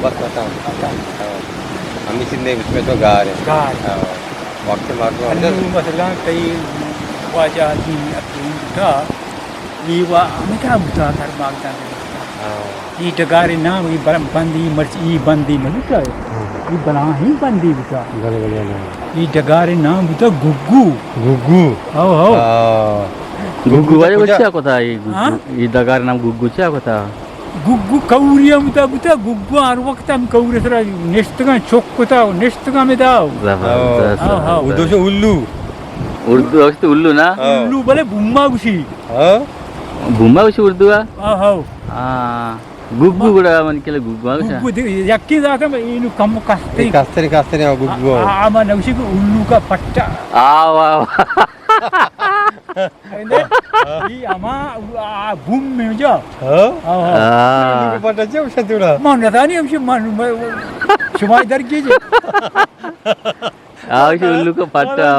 بس ختم۔ ختم۔ ہاں۔ ہمیں چیز نہیں، اس میں تو گار ہے۔ گار۔ ہاں۔ وقت مردم انو مثلاً تئی واجہ دین اپین بوتا، یہ وا ہمیں کیا بوتا، در باغ جانے بوتا۔ ہاں۔ یہ ڈگار نام، یہ بر-، بندی مرچ، یہ بندی ملوتا ہے۔ ہاں۔ یہ بلاہیں بندی بوتا۔ بلے، بلے، بلے۔ یہ ڈگار نام بوتا گگو۔ گگو۔ ہاؤ، ہاؤ۔ ہاں۔ گگو والے کجا؟ بچہ کتا یہ گگو؟ ہاں؟ یہ ڈگار نام گگو چیا کتا؟ گگو کوری ہم تا بوتا، گگو ہر وقت ہم کوری سرا نشتگاں، چک کتا، نشتگاں میں داؤ۔ زبردست۔ ہاں، ہاں۔ اردو چو الو۔ اردو است الو نا؟ ہاں۔ الو بلے بوما گوشی۔ ہاں؟ بوما گوشی اردو آ؟ ہاں، ہاں۔ ہاں۔ گگو گڑا من کلا گگو آ گوشا۔ گگو دے، یکی ذات ہم اینو کم کستری۔ کستری، کستری، ہاں، گگو۔ آ، آ، آ، من نوشی کو الو کا پٹا۔ آ، واہ، واہ۔ ای ہما، آ، بوم میں جا۔ ہاں؟ ہاں، ہاں۔ ہاں۔ الو کا پٹا چے گوشن تھوڑا؟ من نزانی ہمشی من، من، شما درگیجے۔ آؤ، شو الو کا پٹا۔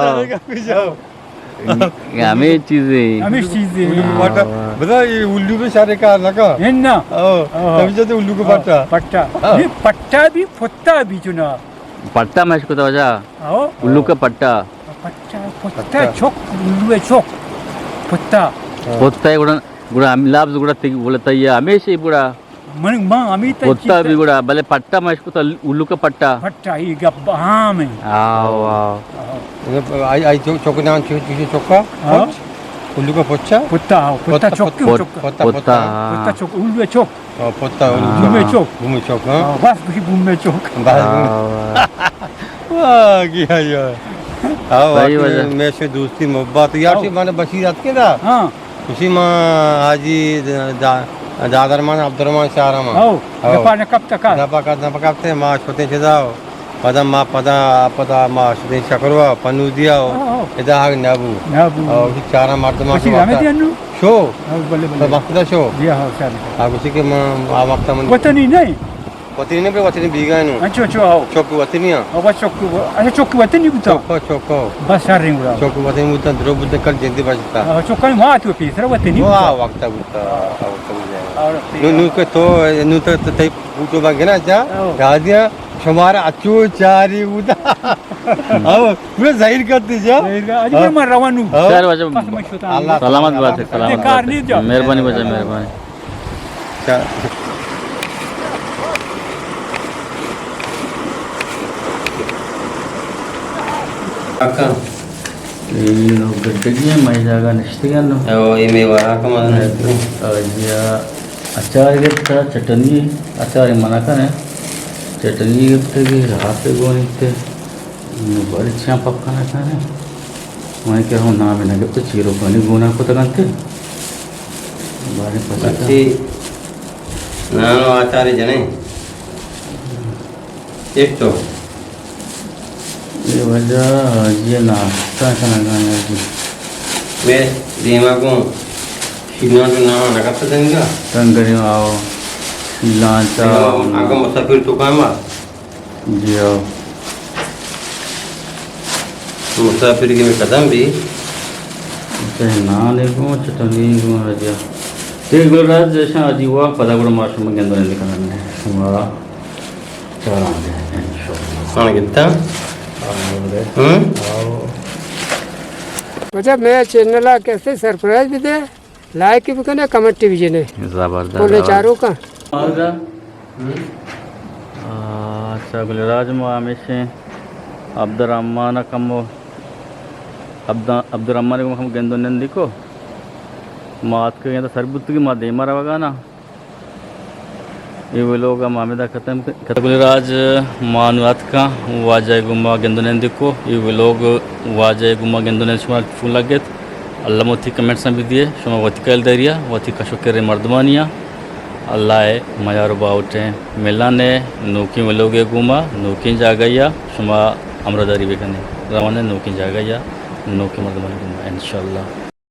ہمیں چیزیں۔ ہمیں چیزیں۔ الو کا پٹا۔ ہاں۔ بتا، یہ الو بھی سارے کار نہ کا۔ ہے نا؟ ہاں۔ ہاں۔ تبھی جاتے الو کا پٹا۔ پٹا۔ ہاں۔ یہ پٹا بھی، پتا بھی چنا۔ پٹا مشکو تو جا۔ ہاں۔ الو کا پٹا۔ پٹا، پٹا، پٹا۔ چک، الو چک۔ پتا۔ ہاں۔ پتا گڑا، گڑا ہم لفظ گڑا تی، بولتا یہ ہمیشہ گڑا۔ من، من ہمیں تا پتا چیتا۔ بھی گڑا، بلے پٹا مشکو تا الو کا پٹا۔ پٹا، یہ گپ عام ہے۔ آؤ، آؤ۔ آؤ۔ آئی، آئی چو-، چوک نام چو-، چو-، چوکا؟ ہاں۔ پچ؟ الو کا پچا؟ پتا، ہاں، پتا پت-، چوک، پت-، چوک۔ پتا، پتا، پتا۔ ہاں۔ پتا چوک، الو چوک۔ ہاں، پتا، الو ہاں۔ چوک۔ بومے چوک۔ بومے چوک، ہاں۔ ہاں، بس کسی بومے چوک۔ بس بومے۔ ہاں۔ واہ، کیا یار۔ ہاں، صحیح واقعی وجہ۔ میں سے دوستی محبت۔ یار، ہاں۔ سے مانے بشیر اتکے دا۔ ہاں۔ اسی ما حاجی دا-، دا-، دادرمان عبدالرحمان شاہ رحمان۔ ہاؤ، ہاؤ۔ گپا نہ کپتا کا؟ گپا کپتا، نہ کپتے، ما شتیں چدا ہو۔ پدا ما پدا، پدا ما شتیں شکروا، پنودیا ہو۔ ہاؤ، ہاؤ۔ ادا حق نبو۔ نبو۔ ہاؤ، اسی چارا مردمان بشیر کے احمد وقتا۔ انو؟ شو۔ ہاؤ، بلے، بلے۔ تو مقصد شو؟ جی ہاؤ، سر۔ ہاں، اسی کے ما آ وقتا من وطنی نہیں؟ وطنی نہ بے، وطنی بیگاہ نو۔ اچھا، اچھا، ہاؤ۔ چوکی وطنی ہاں۔ او، بس چوکی و-، اچھا، چوکی وطنی بوتا؟ چوکا، چوکا۔ بس شر رنگ گڑا۔ چوکی وطنی بوتا، درو بوتا، کل جندی بچتا۔ ہاں، چوکا ما تو پیسر وطنی بوتا۔ آ وقت بوتا، آ وقت بوتا۔ اور نو، نو کہ تو، نو تو، تو تئی بوٹو با گنا جا، ہاؤ۔ یادیاں شمارا اچو چاری بوتا۔ ہاؤ، میں ظاہر کرتے جا۔ ظاہر کر، اجی ہاؤ۔ میں روانو۔ ہاؤ۔ شر واجہ۔ پس میں شتا۔ اللہ سلامت بات ہے، سلامت بات ہے۔ کار نہیں جا۔ مہربانی واجہ، مہربانی۔ چا-، اکا۔ اے نو گڈگی ہیں، مئے جاگہ نشتگی ہیں نو۔ او، اے مئے وراک مزن ہے۔ آ، جی، آ، اچار گپتا، چٹنی، اچار منع کنے۔ چٹنی گپتگی، آپ گونی تے۔ نو بارے چیاں پکا نہ کنے۔ من کہ ہوں نام نہ گپت، چیرو کنی گونا کتگ انت۔ بارے پسا۔ اچھی نان و آچارے جنے۔ ایک تو۔ اے واجہ حاجی ناشتہ کنگا ہے جی۔ میں دیما کو شیلان تو نام نہ کرتا دنگا۔ تنگری آؤ۔ شیلان چا۔ اگم مسافر تو کام آ۔ جی ہو۔ مسافر کہ میں قدم بھی۔ تے نان گوں، چٹنی گوں، راجا۔ تے گل راج جیسا عجیب ہوا، پدا گڑا ما شما گندو نہیں دکھانا ہے۔ شما چاران دے، انشاءاللہ۔ کون گنتا؟ آؤ۔ ہم؟ آؤ۔ مطلب میں چینل آ کیسے سرپرائز بھی دے؟ لائک بکنے، کمنٹ بجنے۔ زبردست، کل زبردست۔ چاروکاں۔ آ، اچھا، گل راج ما ہمیشہ عبدالرحمن کمو، عبد-، عبدالرحمن کو ہم گندو نندی کو۔ ما آتکگیں تا سر بوتگی، ما دیما روگا نا۔ اے ولوگ ہم ہمدا ختم ک-، ختم۔ گل راج ما نو اتکاں، واجہ گوں ما گند و نند کو۔ اے ولوگ واجہ گوں ما گند و نند شما پول لگت۔ اللہ موتی کمنٹس ہم بدیے، شما وتی کل دریا، وتی کش و کر مردمانیا۔ اللہ اے میار و باوٹیں ملان اے، نوکیں ولوگ گوں ما، نوکیں جاگہ یا شما ہمراہ داری بکنے۔ روان اے نوکیں جاگہ یا نوکیں مردمانی گوں ما، انشاءاللہ۔